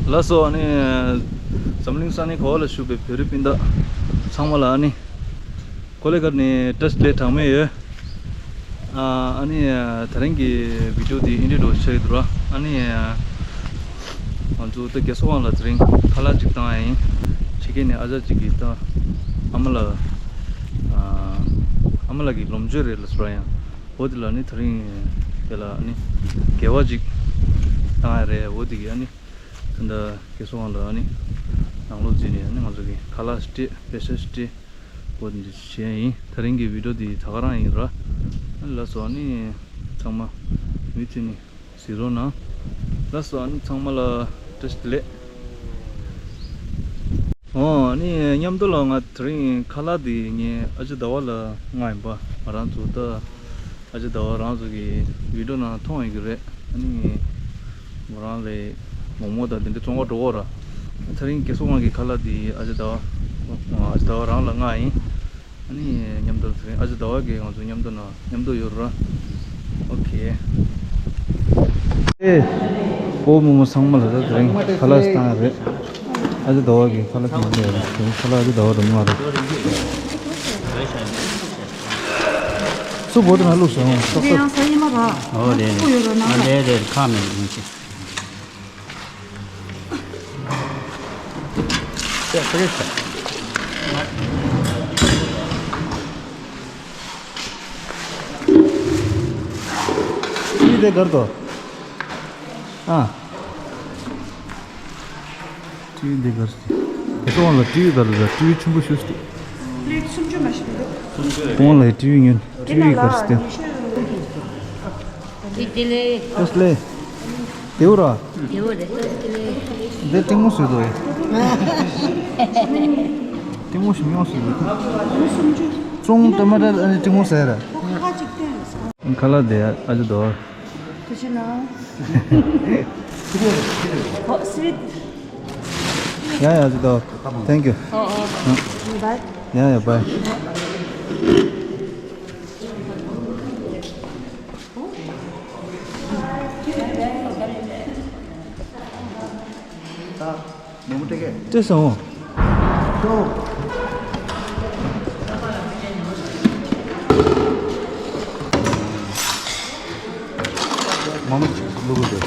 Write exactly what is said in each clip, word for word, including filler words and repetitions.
ལགས་སོ། ཨ་ནི་འཛམ་གླིང་ས་གནས་ག་བ་ལ་བཞུགས་པའི་བོད་རིགས་སྤུན་ཟླ་ཚང་མ་ལ་ཨ་ནི་ཀོ་ལེ་གར་ནས་བཀྲ་ཤིས་བདེ་ལེགས་གྲངས་མེད་ཡོད། ཨ་ཨ་ནི་དེ་རིང་གི་བི་ཌིའོ་འདི་ཨིན་དྲི་ཌོ་ཆགས་ཀྱི་འདུག་ར། ཨ་ནི་ང་ཚོ་ད་རྒས་གསོ་ཁང་ལ་དེ་རིང་ཁ་ལག་ཅིག་བཏང་ཡ་ཡིན། ཕྱི་རྒྱལ་ནས་ཨ་ཅག་ཅིག་གིས་ད་ཨ་མ་ལགས་ཨ་མ་ལགས་ཀྱི་ལོ་མཆོད་རེད་ལ་ཟེར་བ་ཡང་འོ་དེ་ལ་ནི་དེ་རིང་དེ་ལ་ཨ་ནི་དགེ་བ་ཅིག་བཏང་ཡ་རེད། འོ་དེ་གི་ཨ་ནི། ད་ལྟ་རྒས་གསོ་ཁང་ལ་ཨ་ནི་ནང་ལོགས་འཛུལ་ནས་ཨ་ནི་ང་ཚོ་གི་ཁ་ལག་སྤྲད་པེ་ཤ་སྤྲད་པོ་འདི་བྱས་ཡིན། དེ་རིང་གི་བི་ཌིའོ་འདི་ད་ག་རང་ཡིན་ར། ཨ་ནི་ལགས་སོ། ཨ་ནི་ཚང་མ་མུ་མཐུད་ནས་གཟིགས་རོགས་གནང་། ལགས་སོ། ཨ་ནི་ཚང་མ་ལ་བཀྲ་ཤིས་བདེ་ལེགས། ཨོ་ཨ་ནི་མཉམ་དུ་ལ་ང་དེ་རིང་ཁ་ལག་འདི་ངས་ཨ་ཅག་ཟླ་བ་ལ་མངགས་ཡིན་པ། ང་རང་ཚོ་ད། ཨ་ཅག་ཟླ་བ་རང་ཚོ་གི་བི་ཌིའོ་ནང་མཐོང་ཡོད་ཀྱི་རེད། ཨ་ནི་མོ་རང་ལ་མོག་མོག་དང་དེ་འདྲ་བཙོང་ག་འགྲོ་གི་ར། དེ་རིང་རྒས་གསོ་ཁང་གི་ཁ་ལག་དེ་ཨ་ཅག་ཟླ་བ་ཨ་ཅག་ཟླ་བ་རང་ལ་མངགས་ཡིན། ཨ་ནི་མཉམ་དུ་དེ་རིང་ཨ་ཅག་ཟླ་བ་གིས་ང་ཚོ་མཉམ་དུ་ན་མཉམ་དུ་ཡོད་ར། ཨོ་ཁེ། ཨེ། ཨོ་མོ་མོ་ཚང་མ་ལ་ད་དེ་རིང་ཁ་ལག་བཏང་ཡ་རེད། ཨ་ཅག་ཟླ་བ་གི་ཁ་ལག་དེ་མ་རེད། ཁ་ལག་ཨ་ཅག་ཟླ་བ་རང་མ་རེད། སུ་བོ་དེ་ན་བླུགས་སོང་། ཏོག་ཏོག་ཡང་ས་ཡིན་མ་ར། ཨོ་རེད་རེད། ཨོ་ཡོད་ར་ན། ཨ་རེད་རེད། ཁ་མེད་ཡིན་གྱི། ཡིན་དེ་གར་དོ། ཨ། ཊི་ཝི་འདི་གར་སྟེ། དེ་ཚོ་ལ་ཊི་ཝི་གར་ལ་ཊི་ཝི་ཆུང་པོ་ཞུ་སྟེ། ལེགས་སུམ་ཅུ་མ་ཞིག་འདུག་ཁོང་ལ་ཊི་ཝི་ཉོན། ཊི་ཝི་གར་སྟེ། ཏོས་ལེ། ཏེའུ་ར། ཏེའུ་རེད། འདི་ཏིང་མོ་སུ་དོ། ཏིང་མོ་ཞིག་ཉོ་སུ་དོ། ཙོང་ཏ་མ་ཏ་ཨ་ནི་ཏིང་མོ་ཟེར་ར། ཁ་ལག་དེ་ཨ་ཅག་དོ། ཐུགས་རྗེ་གནང་། ཨོ་སི་ཝིད། ཡ་ཡ་ཅི་དོ། Thank you. ཨོ་ཨོ། Bye. ཡ་ཡ་bye. ད། མོ་མོ་སྤྲད་གས། སྤྲད་སོང་། མོ་མོ་ལུ་གུ་འདུག་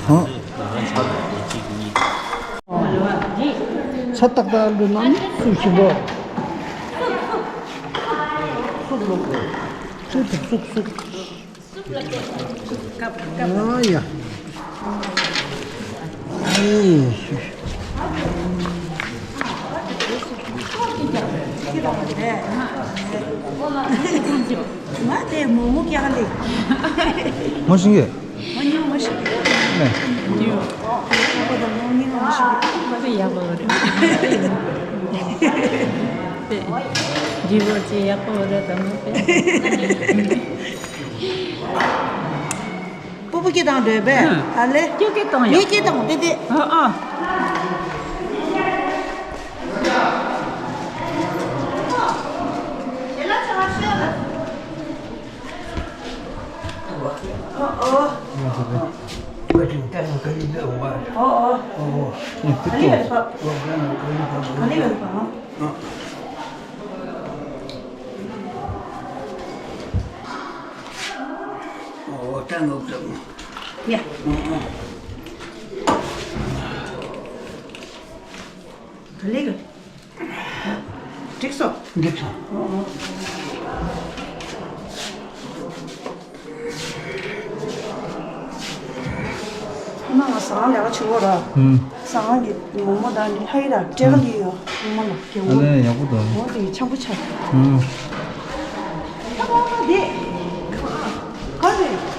ཧང་། ཚ་ཏག་ཏག་འདུག་ནམ་སུ་ཞིག་གོ། སུབ་ལུ་གུ། སུབ་སུབ་སུབ། ཨ་ཡ། ཨེ། ང་དེ་མོག་མོག་ཀྱག་ལེ། མོ་ཤིང་གི། མོ་ཉུང་མོ་ཤིང་གི། ནས། ཉུང་། ཁོ་དང་མོ་ཉུང་མོ་ཤིང་གི། དཔེ་ཡག་པོ་རེད། དཔེ་འདི་བོ་ཅི་ཡག་པོ་རེད་དམ་དཔེ། སྤུ་སྤུ་སྐྱེ་དང་འདོད་པས། ཨ་ལེ། སྐྱེ་སྐྱེ་བཏང་ཡོད། ངས་སྐྱེ་དང་དེ་དེ། ཨ་ཨ། ཨ་ཨ། ཨ་ཨ། ཨོ་ད་ངོ་ཚ། ཡ། ག་ལེ་ག། འགྲིག་སོང་། འགྲིག་སོང་། ཨོ་ཨོ། ཁོ་ན་ང་ཟ་ཁང་ལས་ཀ་བྱེད་གོ་ར། ཧུམ། ཟ་ཁང་གི་མོག་མོག་དང་འདི་ཧའི་ར་སྤྲད་ག་ལི་ཡོད། མོག་མོག་ལ་སྐྱེ་བོ། ཨ་ལས་ཡག་པོ་འདུག་འོ་དེ་ཆགས་པོ་ཆགས། ཧུམ། ཨ་མ་མ་དེ། ག་རེ།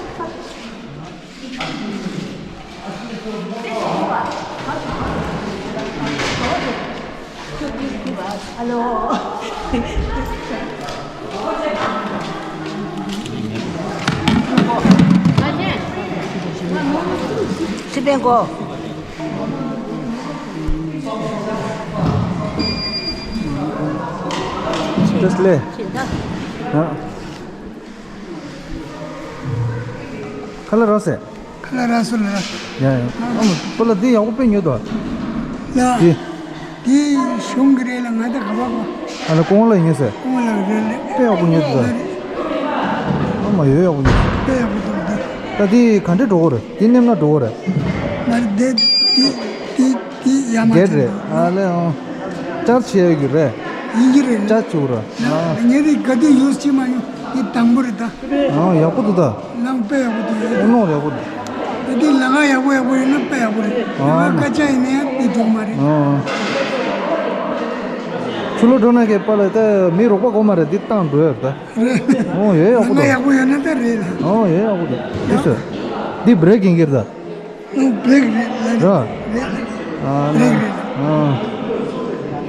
ཨ་ལོ། སི་པན་གོ། ཏེས་ལེ། ཨ། ཁ་ལག་རག་སོང་། ཁ་ལག་རག་སོང་ལགས། ཡ་ཡ། ཨ་མ་པ་ལགས་འདི་ཡག་པོ་དཔེ་ཉོས་འདུག་ལགས། འདི། འདི་གཞུང་གི་རེད་ལགས། ང་ད་ག་པར་གོ། ཨ་ལགས་ཀོང་ལགས་ཉོས་ཟེར། ཀོང་ལགས་རེད་ལགས། དཔེ་ཡག་པོ་ཉོས་འདུག་ཨ་མ་ཡོད་ཡག་པོ་ཉོས། དཔེ་ཡག་པོ་འདུག་འདི། ད་འདི་ག་འདྲས་འགྲོ་གི་རེད། འདི་མནན་ན་འགྲོ་གི་རེད། མ་རེད་འདི་འདི་འདི་འདི་ཡ་མ་བརྒྱད་རེད། ཨ་ལས་ཨང་། ཅར་བྱེད་ཡོད་ཀྱི་རེད། ཡིན་གྱི་རེད། ཅར་བྱེད་དགོས་རེད། ཨ། ངས་རིག་ག་དུས་ཡོད་ཅི་མ་ཡོང་འདི་དང་པོ་རེད་ད། ཨང་ཡག་པོ་འདུག་ད། ལམ་དཔེ་ཡག་པོ་འདུག་ཨོ་ནོ་ཡག་པོ་འདུག་ད་འདི་ལམ་ཁ་ཡག་པོ་ཡག་པོ་ཡིན་ན་དཔེ་ཡག་པོ་རེད། ཨ། ལམ་ཁ་སྐད་ཆ་ཡིན་ན་ཡང་འདི་འགྲོ་མ་རེད། ཨ། ཆུ་ལོག་འགྲོ་ན་ཁའི་པ་ལགས་ད་མི་རོགས་པ་དགོས་མ་རེད། འདི་བཏང་འགྲོ་ཡ་རེད་ད། རེད། ཨོ་ཡོད་ཡག་པོ་ལམ་ཁ་འདུག་ཡག་པོ་ཡོད་ན་ད་རེད་ལགས། ཨོ་ཡོད་ཡག་པོ་འདུག་འདི་ཟེར། འདི་བྷི་རེག་ཡིན་གྱི་རེད་ད། ཨོ་བྷི་རེག་རེད་ལགས། ར། རེད་ལགས། ཨ་ལ། བྷི་རེག་རེད། ཨ།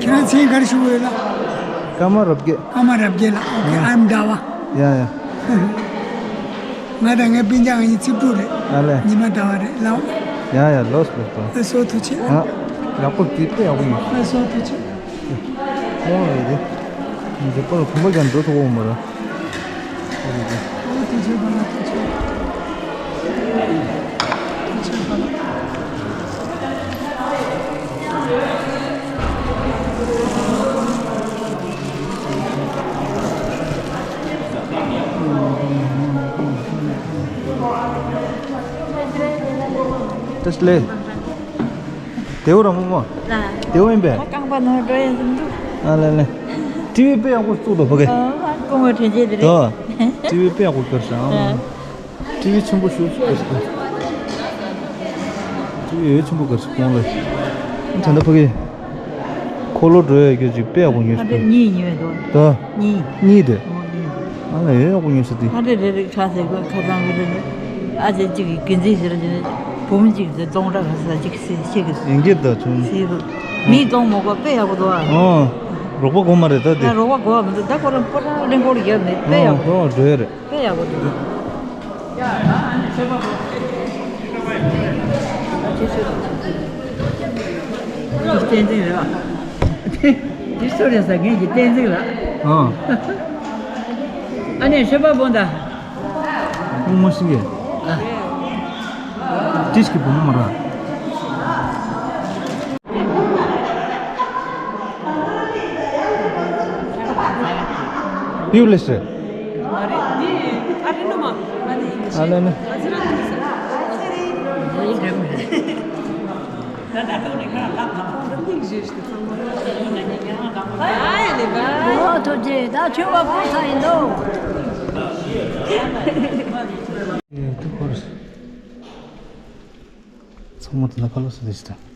ཁྱེད་རང་མཚན་ག་རེ་ཞུ་དགོས་ལགས། ཀརྨ་རབ་རྒྱས། ཀརྨ་རབ་རྒྱས་ལགས། ཨོ་ཁེ། ཨ། ཨམ་ཟླ་བ། ཡ་ཡ། ང་དང་ངའི་སྤུན་ཀྱག་ང་གཉིས་ཚིག་དྲུག་རེད། ཨ་ལས། ཉི་མ་ཟླ་བ་རེད་ལགས། ཡ་ཡ་ལོས་ལོས་ལོས། ལགས་སོ་ཐུགས་རྗེ་ཆེ། ཨ། ཡག་པོ་འདི་དཔེ་ཡག་པོ་ཡིན། ལགས་སོ་ཐུགས་རྗེ་ཆེ། ཁོང་རེད་དེ། འདི་པར་བུམ་པ་ཀྱང་འགྲོ་ཐུབ་འོང་མ་རེད། ཁོང་རེད་དེ། ཨོ་ཐུགས་རྗེ་ཆེ་པ་ལགས། ཐུགས་རྗེ་ཆེ། ཐུགས་རྗེ་ཆེ་པ་ལགས། བཀྲ་ཤིས་བདེ་ལེགས། བདེ་པོ་ར་རྨོ་མོ། ལ། བདེ་པོ་ཡིན་པས། ཨོ་རྐང་པ་ནོར་འགྲོ་ཡ་ཟིན་འདུག་ཨ་ལེ་ལེ། ཊི་ཝི་དཔེ་ཡག་པོ་བཙུགས་འདུག་ཕ་གི། ཨོ་ཀོང་བའི་དྲིན་ཆེ་དེ་རེད། ཨོ། ཊི་ཝི་དཔེ་ཡག་པོ་བཀར་ཤག་ཨ། ཊི་ཝི་ཆེན་པོ་ཞིག་བཀར་ཤག་ཊི་ཝི་ཡོད་ཆེན་པོ་བཀར་ཤག་ཀོང་ལ། ད་ལྟ་ཕ་གི། འཁོར་ལོ་འགྲོ་ཡ་རྒྱུ་ཅིག་དཔེ་ཡག་པོ་ཉོས་ཤག་ཨ་འདྲ་གཉིས་ཉོས་འདུག་ད། གཉིས། གཉིས་དེ། ཨོ་གཉིས། ཨ་ལ་ཡོད་ཡག་པོ་ཉོས་ཤག་དེ། ཨ་འདྲ་རེ་རེ་ཁྲ་ཟེར་གོ་ཁ་ཚང་གི་རེ་རེ། ཨ་ཅེ་གཅིག་གི་རྒྱུན་འཛིན་ཟེར་གྱི་ནི། བུམ་གཅིག་དེ་སྟོང་ཕྲག་ག་ས་གཅིག་ཟེར་ཤེས་གི་སོང་། ཡིན་གྱི་ད་བྱུང་། ཟེར་གི། མིས་སྟོང་མོ་གོ་དཔེ་ཡག་པོ་འདུག་ཨ། ཨོ། རོགས་པ་དགོས་མ་རེད་ད་དེ། ད་རོགས་པ་དགོས་མི་འདུག་ད་ཁོ་རང་པོ་ཏ་གླིང་སྐོར་ཡོད་མེད་དཔེ་ཡག་པོ། ཨོ་འགྲོ་ཡ་རེད། དཔེ་ཡག་པོ་འདུག་འདི་བསྟན་འཛིན་རེད་པ། འདི་སུ་རེད་ཟེར་མཁན་གྱི་བསྟན་འཛིན་ལགས། ཨ། ཨ་ནི་ཤོད་པ་བོ་ད། ཁོང་མ་ཤི་གེ། ཏིས་ཀྱི་བུ་མོ་མ་ར། ཡུ་ལེ་སེ། ཨ་ལེ་ནི། ཨོ་ཐུགས་རྗེ་ཆེ། ད་ཆོས་པ་ཕོ་ས་ཡིན་ནོ། ཨེ་ཐུགས་ཁོར། ཚང་མ་དེ་ན་ཕ་ལོ་སུ་དེ་ཞིག་དང་།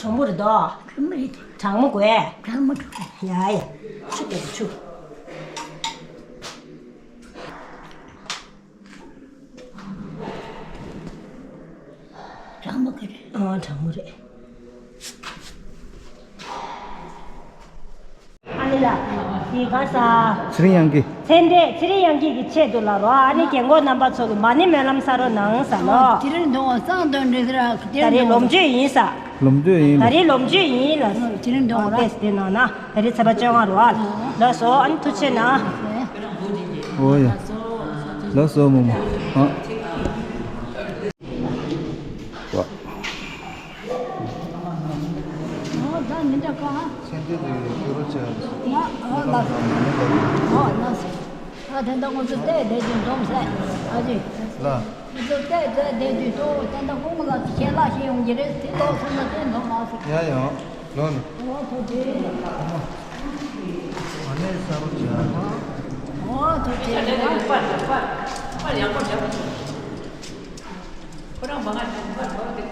གྲང་མོ་རེད་དོ། གྲང་མོ་རེད། གྲང་མོ་དགོས། གྲང་མོ་འགྲོ། ཡ་ཡ། ཆུ་དེ་ཆུ། གྲང་མོ་གི་རེད། ཨ་གྲང་མོ་རེད། ཨ་ནི་ལ། དེ་ག་ས། ཚེ་རིང་དབྱངས་སྐྱིད། ཚེ་འདས་ཚེ་རིང་དབྱངས་སྐྱིད་ཀྱི་ཆེད་དུ་ལ་རོ། ཨ་ནི་རྒན་གོག་རྣམ་པ་ཚོ་གི་མ་ཎི་སྨོན་ལམ་ས་རོ་ནང་ས་ལོ། དེ་རིང་འདོང་བ་གསང་དོན་འདྲི་ཟེར། ད་རེས་ལོ་མཆོད་ཡིན་ས། ལོ་མཆོད་ཡིན་ད་ལ། རེས་ལོ་མཆོད་ཡིན་ལ། དེ་རིང་འདོང་བ་ར། ཨ་ཏེས་དེ་ནང་ན་ད་རེས་ཚེས་པ་བཅོ་ལྔ་རོ་ཨ། ལགས་སོ་ཨ་ནི་ཐུགས་རྗེ་གནང་། ཨོ་ཡ། ལགས་སོ་རྨོ་མོ། ཨ། ཨོ་ད་མི་འདྲ་ག་ཚེ་འདས་དེ་ཡོད་རོ་ཆེ། ང་ཨ་ལ། ཨོ་ལ་སོ། ཨ་དེ་འདྲ་ང་ཚོ་བལྟས་བསྡད་ཀྱི་འཛོམས་སེ་ཨ་ཅེ། ལ། ང་ཚོ་བལྟས་བསྡད་བསྡད་དུས་ཏོ་དེ་འདྲ་ཁོང་ལ་ཁྱེད་ལ་ཤེས་ཡོང་གི་རེད་དེ་ལོག་སོང་ན་དེ་འཛོམས་མ་སོང་། ཡ་ཡ། ལོ་ནི། ཨོ་ཐུགས་རྗེ་ཆེ། ཨ་ནེ་ས་རོ་ཆེ། ཨོ་ཐུགས་རྗེ་ཆེ། ཁོ་རང་མ་ང་ཞིག་པར་འགྲོ་དེ།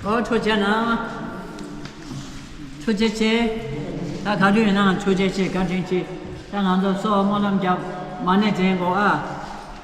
ཨོ་ཐུགས་རྗེ་གནང་། ཐུགས་རྗེ་ཆེ། ད་ག་དུས་ཡིན་ནའང་ཐུགས་རྗེ་ཆེ་བཀའ་དྲིན་ཆེ། ད་ང་ཚོ་སོགས་སྨོན་ལམ་རྒྱབ་མ་ཎི་འདོན་དགོས་ཨ།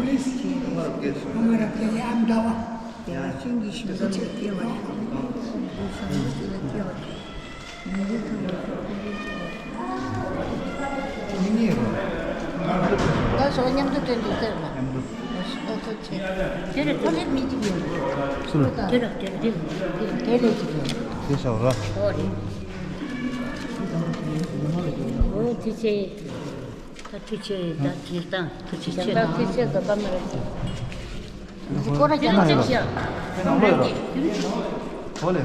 Tourist. हमारा के लिए अहमदाबाद। ད་སོ་མཉམ་དུ་ཐོན་འདུག་ཟེར་ན། ཨོ་ཐོ་ཆེ། དེ་རེད་ཐོ་ལེ་མི་གཅིག་ཡིན། སུ་ལ། དེ་རེད་དེ་རེད་དེ་རེད་དེ་རེད་གཅིག་ཡིན། དེ་ཤ་ར། ཨོ་རེད། ཨོ་དེ་ཆེ། ད་ཐུགས་ཆེ་ད་དེ་དང་ཐུགས་ཆེ་ཆེ་དང་ཐུགས་ཆེ་ད་ད་མ་རེད། སྐོར་ར་རྒྱག་ན་ཡོད་ལ། ནང་ལོགས་ཡོད་ལ། ཨོ་ལེ།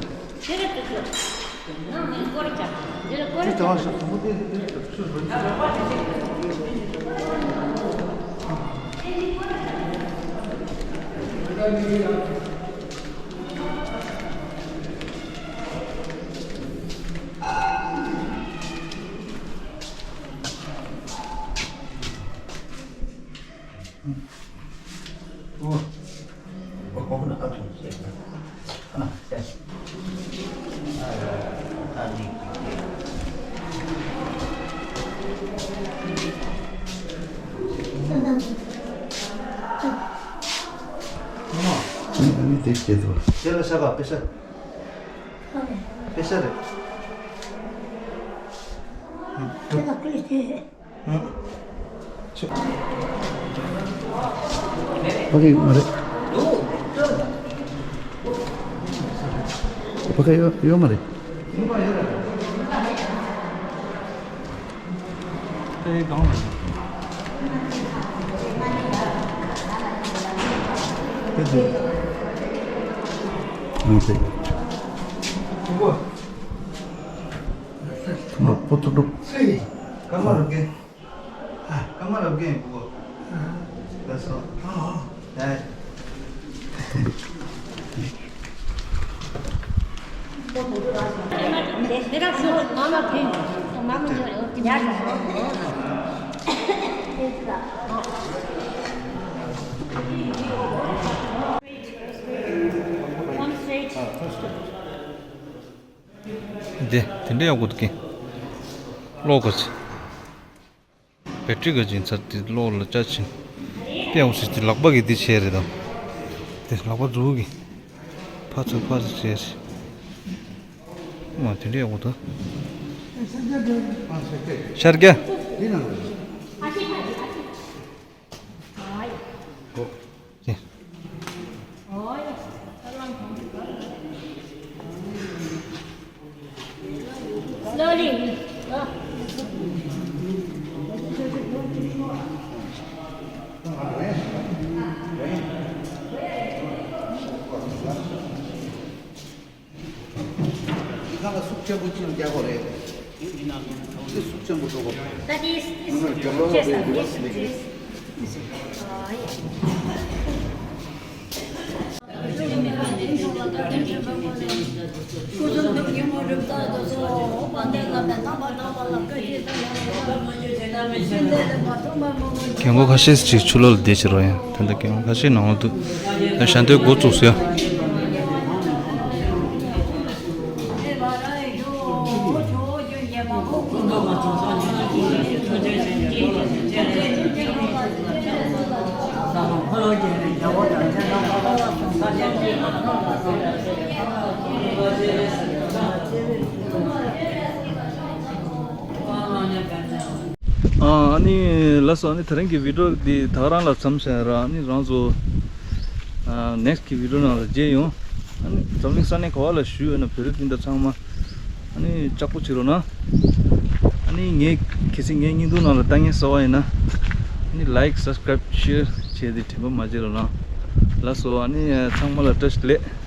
དེ་སྐྱེས་ཐུབ། དེ་ལ་ཤ་ག་པེ་ཤ། པེ་ཤ་རེད། དེ་ལ་ཀུ་ལི་དེ། ཕ་གི་མ་རེད། ཕ་གི་ཡོད་ཡོད་མ་རེད། དེ་གང་རེད། དེ་དེ། ཨང་དེ། ཐུམ་རུབ་པོ་ཐུམ་རུབ། སྐར་མ་རུབ་རྒན། སྐར་མ་རུབ་རྒན་བུ་གོ། ལགས་སོ། ཨ། ཐུམ་རུབ། དེ་དེ་འདྲ་ཡག་པོ་འདུག་གི། ཀློག་གི་ཚེ། བེ་ཊི་རི་ག་ཅིག་ཚར་དེ་ཀློག་ལ་བཅའ་ཕྱིན། དཔེ་ཡག་པོ་ཞིག་དེ་ལག་པ་གི་དེ་བྱས་རེད་དམ། དེ་ལག་པ་མཛུབ་གི། ཕར་ཚུར་ཕར་ཚུར་བྱས་རེད། མ་དེ་འདྲ་ཡག་པོ་འདུག་ཤར་རྒྱ། འདི་ག་ལ་སུག་ཆེན་པོ་ཅིག་རྒྱག་དགོས་རེད། འདི་སུག་ཆེན་པོ་འགྲོ་དགོས། That is, is just a yes, yes. གྱོན་གོས་ཁ་ཤས་ཅིག་ཆུ་ལོག་ལ་བསྡད་ཕྱིར་རོ་ཡ། ད་ལྟ་གྱོན་གོས་ཁ་ཤས་ནང་ལ་འདུག་ད་ཞལ་འདོན་འགོ་བཙུགས་སོང་ཡ། ཨ་ནི་ལགས་སོ། ཨ་ནི་དེ་རིང་གི་བི་ཌི་ཡོ་འདི་ད་ག་རང་ལ་མཚམས་བཞག་ར། ཨ་ནི་རང་ཚོ་ཨ་ནེགསི་གི་བི་ཌི་ཡོ་ནང་ལ་མཇལ་ཡོང་། ཨ་ནི་འཛམ་གླིང་ས་གནས་ག་བ་ལ་བཞུགས་ཡོད་ན་བོད་རིགས་སྤུན་ཟླ་ཚང་མ་ཨ་ནི་ལྕགས་པོ་བྱེད་རོགས་གནང་། ཨ་ནི་ངས་གལ་སྲིད་ངའི་བརྙན་ཐུང་ནང་ལ་ལྟ་མཁན་གསར་པ་ཡིན་ན་ཨ་ནི་ལའིཀ་སབ་སི་ཀ་རའིབ་ཤེར་བྱས་ཏེ་དྲན་པ་མ་བརྗེད་རོགས་གནང་། ལགས་སོ། ཨ་ནི་ཚང་མ་ལ་བཀྲ་ཤིས་བདེ་ལེགས།